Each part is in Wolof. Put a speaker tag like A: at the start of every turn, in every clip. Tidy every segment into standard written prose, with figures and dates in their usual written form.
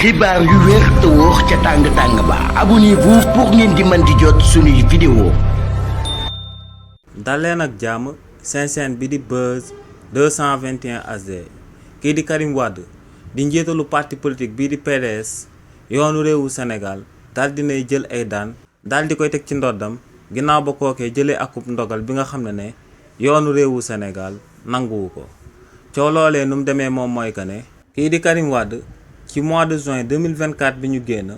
A: xibaar yu wér te wóor ca tàng-tàng ba abonnez-vous pour ngeen di mën di jot suñuy vidéo.
B: daleen ak jàmm seen chaîne bi di Buzz 221 HD kii di Karim Wade di njiitalu parti politique bii di PDS yoonu réewu Sénégal daal dinay jël ay daan daal di koy teg ci ndoddam ginnaaw ba kookee jëlee akub ndogal bi nga xam ne yoonu réewu Sénégal nanguwu ko coow loolee nu mu demee moom mooy que ne kii di Karim Wade ci mois de juin 2024 bi ñu génn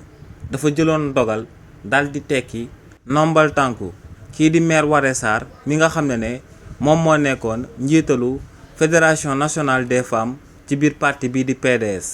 B: dafa jëloon ndogal daal di tekki nombal tànku kii di maire Woré Sarr mi nga xam ne moom moo nekkoon njiitalu fédération nationale des femmes ci biir parti bii di PDS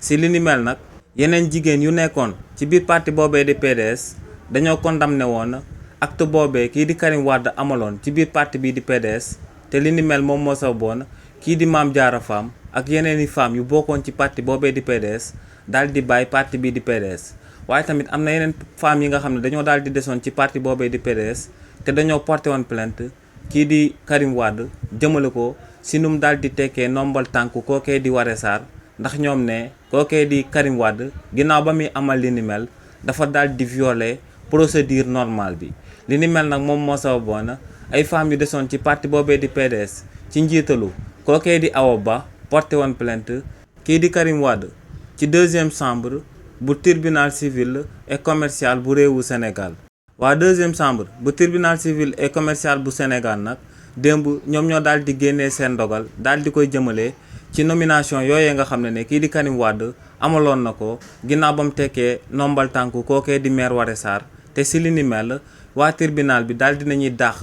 B: si li ni mel nag yeneen jigéen yu nekkoon ci biir parti boobee di PDS dañoo condamné woon acte boobee kii di Karim Wade amaloon ci biir parti bii di PDS te li ni mel moom moo sababoon kii di Mame Diarra Fam ak yeneen i femmes yu bokkoon ci parti boobee di PDS daal di bàyyi parti bii di PDS waaye tamit am na yeneen femmes yi nga xam ne dañoo daal di desoon ci parti boobee di PDS te dañoo porté woon plainte kii di Karim Wade jëmale ko si num daal di tekkee nombal tànk kookee di Woré Sarr ndax ñoom ne kookee di Karim Wade ginnaaw ba muy amal li ni mel dafa daal di violer procédure normale bi li ni mel nag moom moo sababoon ay femmes yu desoon ci parti boobee di PDS ci njiitalu kookee di Awa Ba porté woon plainte kii di Karim Wade ci deuxième chambre bu tribunal civil et commercial bu réewu Sénégal waa deuxième chambre bu tribunal civil et commercial bu Sénégal nag démb ñoom ñoo daal di génnee seen ndogal daal di koy jëmale ci nomination yooyee nga xam ne kii di Karim Wade amaloon na ko ginnaaw ba mu tekkee nombal tànku kookee di maire Woré Sarr te si li ni mel waa tribunal bi daal dinañuy dàq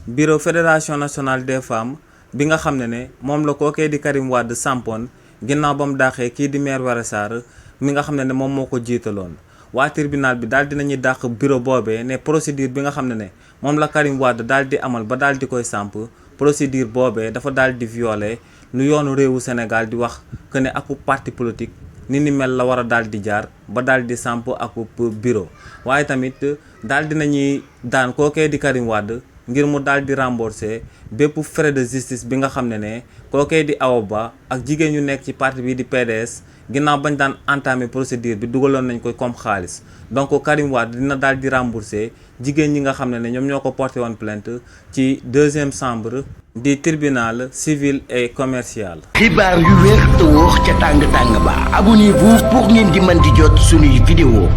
B: bureau fédération nationale des femmes bi nga xam ne moom la kookee di Karim Wade sampoon ginnaaw ba mu dàqee kii di maire Woré Sarr mi nga xam ne moom moo ko jiitaloon waa tribunal bi daal dinañuy dàq bureau boobee ne procédure bi nga xam ne moom la Karim Wade daal di amal ba daal di koy samp procédure boobee dafa daal di violer lu yoonu réewu Sénégal di wax que ne akub parti politique ni mel la war a daal di jaar ba daal di samp akub bureau waaye tamit daal dinañuy daan kookee di Karim Wade ngir mu daal di rembourser bépp frais de justice bi nga xam ne kookee di Awa Ba ak jigéen ñu nekk ci parti bi di PDS ginnaaw bañ daan entamé procédure bi dugaloon nañ ko comme xaalis donc Karim Wade dina daal di rembourser jigéen ñi nga xam ne ñoom ñoo ko porté woon plainte ci deuxième chambre di tribunal civil et commercial.
A: xibaar yu wér te wóor ca tàng-tàng ba abonnez-vous pour ngeen di mën di jot suñuy vidéo.